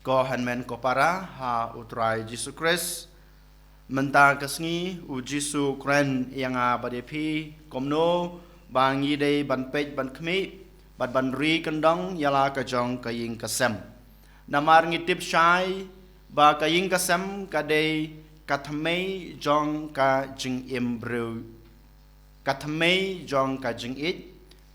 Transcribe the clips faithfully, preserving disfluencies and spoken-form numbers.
Ko hynmen ko para ha U Trai Jisu Khrist. Mynta ka sngi U Jisu u kren ïa nga bad ïa phi kumno ba ngi dei ban peit ban khmih bad ban ri kyndong ïa la ka jong ka ïing ka sem. Namar ngi tip shai ba ka ïing ka sem ka dei ka thymmei jong ka jingim briew, ka thymmei jong ka jingïeit,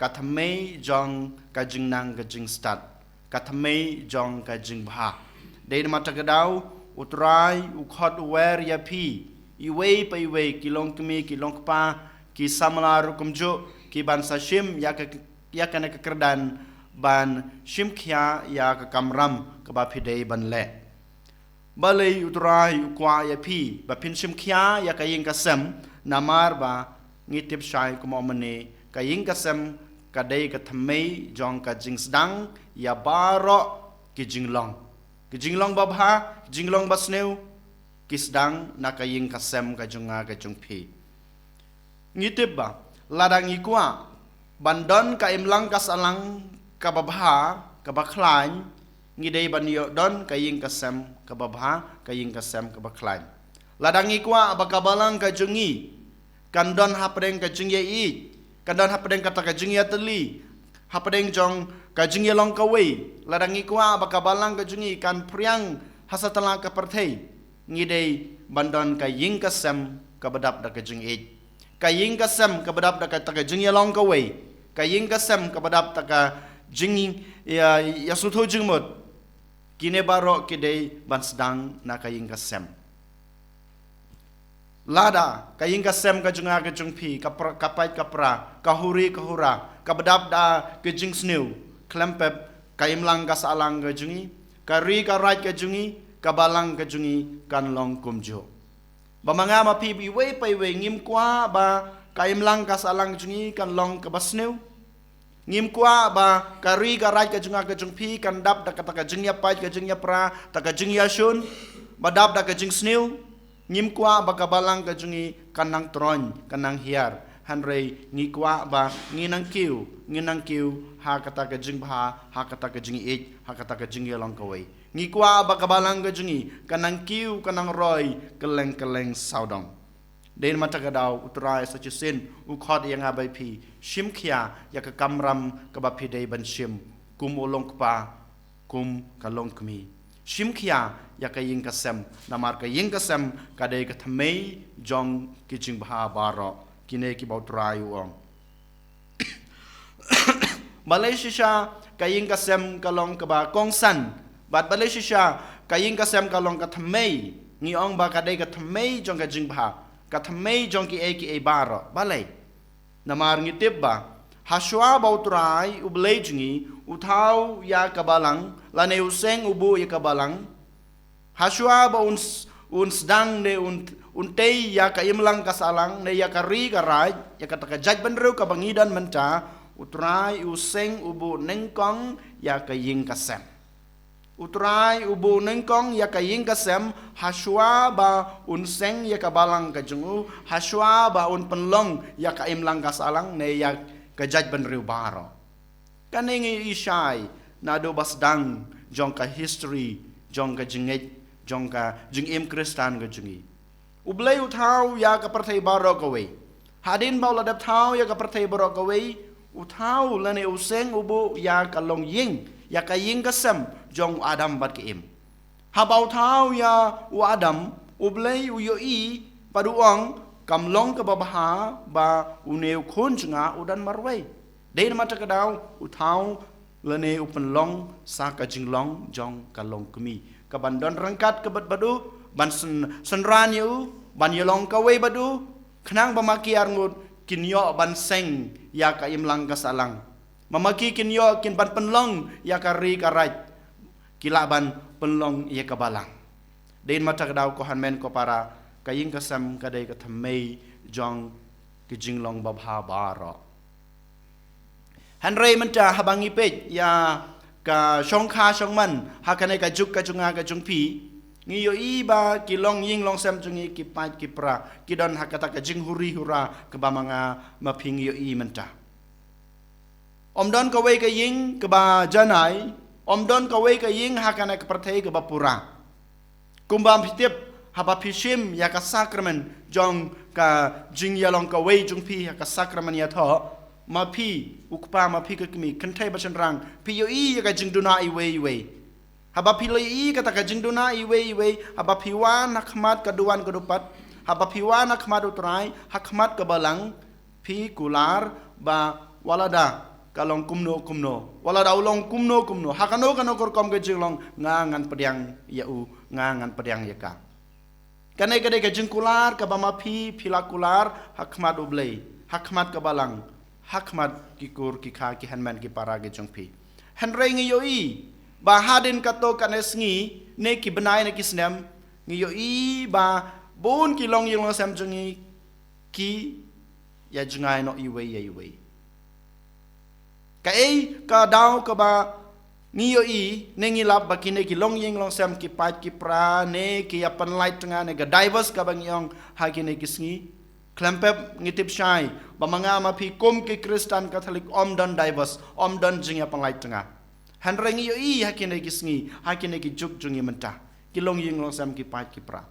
ka thymmei jong ka jingnang ka jingstad, ka thymmei jong ka jingbha. Dei namar kata ka daw U Trai u khot u wer ïa phi iwei pa iwei, ki longkmie ki longkpa, ki samla ruh kumjuh, ki ban sa shim ïa ka, ïa kane ka kyrdan ban shim khia ïa ka kamram kaba phi dei ban leh. Balei U Trai u kwah ïa phi ba phin shim khia ïa ka ïing ka sem? Namar ba ngi tip shai kumno mynne ka ïing ka sem ka dei ka thymmei jong ka jingsdang ïa baroh ki jinglong. Ki jinglong babha, ki jinglong basniew, ki sdang na ka ïing ka sem ka jong nga ka jong phi. Ngi tip ba lada ngi kwah ban don ka imlang ka sahlang kaba bha, kaba khlaiñ, ngi dei ban ïoh don ka ïing ka sem kaba bha, ka ïing ka sem kaba khlaiñ. Lada ngi kwah ba ka balang ka jong ngi kan don hapdeng ka jingïaieit, kan don hapdeng kata ka jingïatylli, hapdeng jong ka jingïalong kawei, lada ngi kwah ba ka balang ka jong ngi kan phriang ha satlak ka pyrthei, ngi dei ban don ka ïing ka sem kaba dap da ka jingïeit, ka ïing ka sem kaba dap da kata ka jingïalong kawei, ka ïing ka sem kaba dap da ka jing, ïa, ïa sngewthuh jingmut. Kine baroh ki dei ban sdang na ka ïing ka sem. Lada ka ïing ka sem ka jong nga ka jong phi ka pra, ka pait ka pra, ka huri ka hura, kaba dap da ka jingsniew, khlem pep ka imlang ka sahlang ka jong ngi, ka ri ka raid ka jong ngi, ka balang ka jong ngi kan long kumjuh. Ba ma nga ma phi iwei pa iwei ngim kwah ba ka imlang ka sahlang jong ngi kan long kaba sniew. Ngim kwah ba ka ri ka raid ka jong nga ka jong phi kan dap da kata ka jingïapait ka jingïapra, ta ka jingïashun, ba dap da ka jingsniew. Ngim kwah ba ka balang ka jong ngi kan nang troiñ, kan nang hiar. Hynrei ngi kwah ba ngi nang kiew, ngi nang kiew ha kata ka jingbha, ha kata ka jingïeit, ha kata ka jingïalong kawei. Ngi kwah ba ka balang ka jong ngi kan nang kiew, kan nang roi kylleng kylleng sawdong. Dei namar kata ka daw U Trai sa shisien u khot ïa nga bad phi, shim khia ïa ka kamram kaba phi dei ban shim kum u longkpa, kum ka longkmie. Shim khia ïa ka ïing ka sem, namar ka ïing ka sem ka dei ka thymmei jong ki jingbha baroh. Kine kiba U Trai u ong. Balei shisha ka ïing ka sem ka long kaba kongsan? Bad balei shisha ka ïing ka sem ka long ka thymmei? Ngi ong ba ka dei ka thymmei jong ka jingbha, ka thymmei jong kiei kiei baroh. Balei? Namar ngi tip ba hashwa ba U Trai U Blei jong ngi u thaw ïa ka balang, lane u seng u buh ïa ka balang, hashwa ba un s-, un sdang ne un, un tei ïa ka imlang ka sahlang ne ïa ka ri ka raid, ïa kata ka jaitbynriew kaba ngi don mynta, U Trai u seng u buh nyngkong ïa ka ïing ka sem. U Trai u buh nyngkong ïa ka ïing ka sem, hashwa ba un seng ïa ka balang ka jong u, hashwa ba un pynlong ïa ka imlang ka sahlang ne ïa ka jaitbynriew baroh. Kane ngi ïohi shai naduh ba sdang jong ka history, jong ka jingngeit, jong ka jingim Khristan ka jong ngi. U Blei u thaw ïa ka pyrthei baroh kawei. Hadien ba u la dep thaw ïa ka pyrthei baroh kawei, u thaw lane u seng u buh ïa ka longïing, ïa ka ïing ka sem jong u Adam bad ka Im. Haba u thaw ïa u Adam, U Blei u ïohi bad u ong, kam long kaba bha ba une u khun jong nga u don marwei. Dei namar kata ka daw u thaw lane u pynlong sa ka jinglong jong ka longkmie, ka ban don ryngkat ka bad bad u, ban syn-, synran ïa u, ban ïalong kawei bad u, khnang ba ma ki arngut kin ïoh ban seng ïa ka imlang ka sahlang. Ma ma ki kin ïoh kin ban pynlong ïa ka ri ka raid, ki lah ban pynlong ïa ka balang. Dei namar kata ka daw ko hynmen ko para, ka ïing ka sem ka dei ka thymmei jong ki jinglong babha baroh. Hynrei mynta haba ngi peit ïa ka shongkha shongman ha kane ka juk ka jong nga ka jong phi, ngi ïohi ba ki longïing longsem jong ngi ki pait ki pra, ki don ha kata ka jinghuri hura kaba ma nga ma phi ngi ïohi mynta. Ym don kawei ka ïing kaba janai, Ym don kawei ka ïing ha kane ka pyrthei kaba pura. Kumba phi tip, haba phi shim ïa ka sakramen jong ka jingïalong kawei jong phi ha ka sakramen ïathoh, ma phi u kpa ma phi ka kmie, kynthei bad shynrang, phi ïohi ïa ka jingduna iwei iwei. Haba phi la ïohi kata ka jingduna iwei iwei, haba phi wan ha khmat ka duwan ka dupat, haba phi wan ha khmat u Trai, ha khmat ka balang, phi kular ba wat lada ka long kumno kumno, wat lada u long kumno kumno, ha kano kano ka rukom ka jinglong, nga ngan pdiang ïa u, nga ngan pdiang ïa ka. Kane ka dei ka jingkular kaba ma phi phi la kular ha khmat U Blei, ha khmat ka balang, ha khmat ki kur ki kha ki hynmen ki para ki jong phi. Hynrei ngi ïohi ba hadien katto katne sngi ne ki bnai ne ki snem, ngi ïohi ba bun ki longïing longsem jong ngi ki ïa jngai noh iwei ïa iwei. Kaei ka daw kaba ngi ïohi ne ngi lap ba kine ki longïing longsem ki pait ki pra ne ki ïa pynlait tnga ne ka divorce kaba ngi ong ha kine ki sngi? Khlem pep ngi tip shai ba ma nga ma phi kum ki Khristan Katholik ym don divorce, ym don jingïa pynlait tnga. Hynrei ngi ïohi ha kine ki sngi, ha kine ki juk jong ngi mynta, ki longïing longsem ki pait ki pra.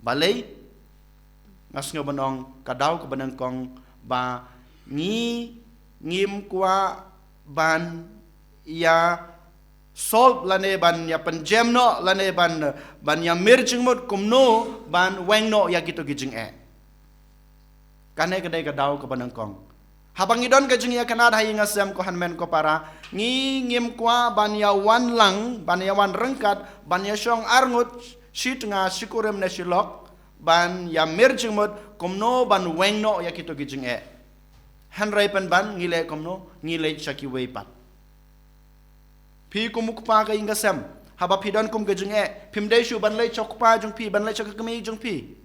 Balei? Nga sngew ban ong ka daw kaba nyngkong ba ngi ngim kwah ban ïa solve lane ban ïa pynjem noh lane ban, ban ïa mir jingmut kumno ban weng noh ïa kito ki jingeh. Kane ka dei ka daw kaba nyngkong. Haba ngi don ka jingïakynad ha ïing ha sem ko hynmen ko para, ngi ngim kwah ban ïa wan lang, ban ïa wan ryngkat, ban ïa shong arngut, shi tnga, shi kurim ne shi lok, ban ïa mir jingmut kumno ban weng noh ïa kito ki jingeh. Hynrei pynban ngi leh kumno, ngi leit sha kiwei pat. Phi kum u kpa ka ïing ka sem, haba phi don kum ka jingeh, phim dei shuh ban leit sha u kpa jong phi, ban leit sha ka kmie jong phi.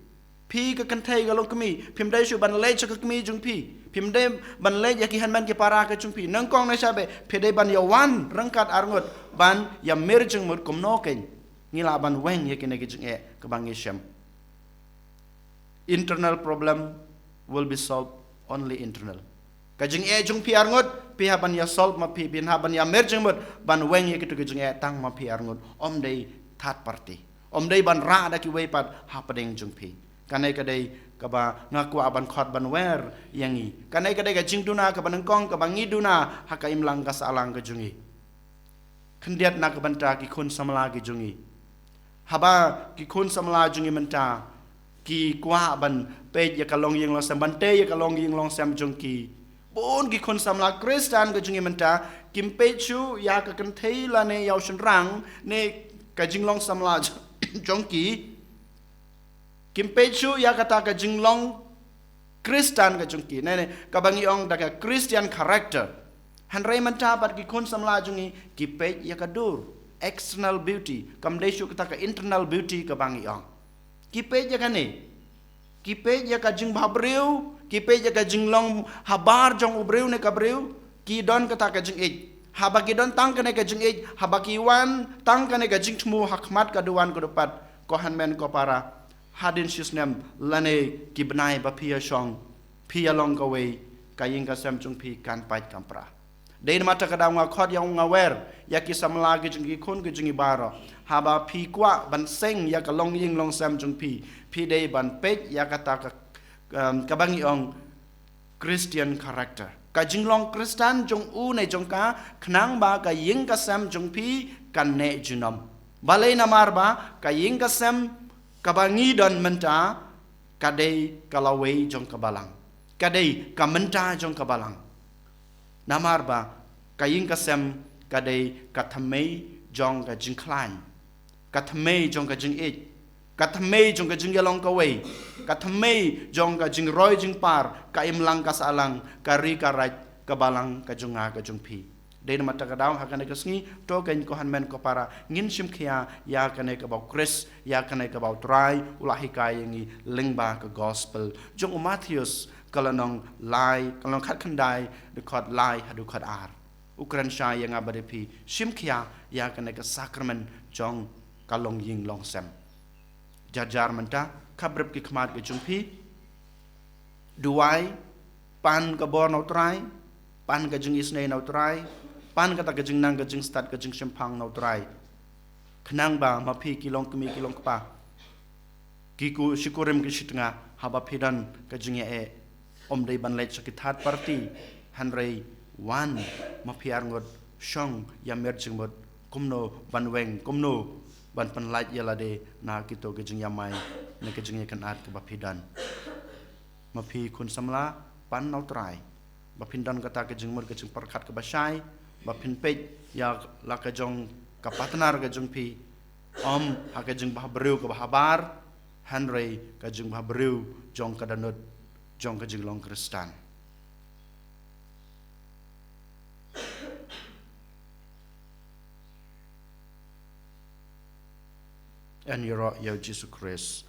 Phi ka kynthei ka longkmie, phim dei shuh ban leit sha ka kmie jong phi. Phim dei ban leit ïa ki hynmen ki para ka jong phi. Nyngkong ne sha beh, phi dei ban ïa wan ryngkat arngut ban ïa mir jingmut kumno kein ngi lah ban weng ïa kine ki jingeh kaba ngi shem. Internal problem will be solved only internal. Ka jingeh jong phi arngut, phi hap ban ïa solve ma phi, phi hap ban ïa mir jingmut ban weng ïa kito ki jingeh tang ma phi arngut, ym dei third party. Ym dei ban rah da kiwei pat hapdeng jong phi. Kane ka dei kaba nga kwah ban khot ban wer ïa ngi. Kane ka dei ka jingduna kaba nyngkong kaba ngi duna ha ka imlang ka sahlang ka jong ngi. Khyndiat na ka bynta ki khun samla ki jong ngi. Haba ki khun samla jong ngi mynta ki kwah ban peit ïa ka longïing longsem, ban tei ïa ka longïing longsem jong ki. Bun ki khun samla Khristan ka jong ngi mynta kim peit shuh ïa ka kynthei lane ïa u shynrang ne ka jinglong samla jong ki. Kim peit shuh ïa kata ka jinglong Khristan ka jong ki, ne, ne, kaba ngi ong da ka Christian character. Hynrei mynta pat ki khun samla jong ngi ki peit ïa ka dur, external beauty, kam dei shuh kata ka internal beauty kaba ngi ong. Ki peit ïa kane. Ki peit ïa ka jingbhabriew, ki peit ïa ka jinglong habar jong u briew ne ka briew, ki don kata ka jingïeit. Haba ki don tang kane ka jingïeit, haba ki wan tang kane ka jingthmu ha khmat ka duwan ka dupat, ko hynmen ko para, hadien shisnem lane ki bnai ba phi ïa shong, phi ïa long kawei, ka ïing ka sem jong phi kan pait kan pra. Dei namar kata ka daw nga khot ïa nga wer ïa ki samla ki jong ki khun ki jong ngi baroh. Haba phi kwah ban seng ïa ka longïing longsem jong phi, phi dei ban peit ïa kata ka, um, kaba ngi ong Christian character. Ka jinglong Khristan jong u ne jong ka, khnang ba ka ïing ka sem jong phi kan neh junom. Balei? Namar ba ka ïing ka sem kaba ngi don mynta ka dei ka lawei jong ka balang. Ka dei ka mynta jong ka balang. Namar ba ka ïing ka sem ka dei ka thymmei jong ka jingkhlaiñ, ka thymmei jong ka jingïeit, ka thymmei jong ka jingïalong kawei, ka thymmei jong ka jingroi jingpar, ka imlang ka sahlang, ka ri ka raid, ka balang ka jong nga ka jong phi. Dei namar kata ka daw ha kane ka sngi, to kein ko hynmen ko para, ngin shim khia ïa kane kaba u Khrist, ïa kane kaba u Trai u la hikai ïa ngi lyngba ka gospel jong u Mathaios, ka lynnong lai, ka lynnong khatkhyndai, dkhot lai haduh khatar. U kren shai ïa nga bad ïa phi, shim khia ïa kane ka sakramen jong ka longïing longsem. Jar jar mynta, khapbrip ki khmat ki jong phi. Duwai, pan ka bor na u Trai, pan ka jingisynei na u Trai, Pan kata ka jingnang, ka jingstad, ka jingshemphang na U Trai. Khnang ba ma phi ki long kmie, ki long kpa, ki ku, shi kurim ki shi tnga, haba phi don ka jingïaeh, ym dei ban leit sha ki third party, hynrei wan ma phi arngut, shong ïa mir jingmut, kumno ban weng, kumno ban pynlait ïa lade na kito ki jingïamai, na ki jingïakynad kiba phi don. Ma phi khun samla, pan na U Trai, ba phin don kata ka jingmut, ka jingpyrkhat kaba shai, ba phin peit ïa la ka jong ka partner ka jong phi, ym ha ka jingbhabriew kaba habar, hynrei ka jingbhabriew jong ka dohnud jong ka jinglong Khristan. Yn ïaroh ïa U Jisu Khrist.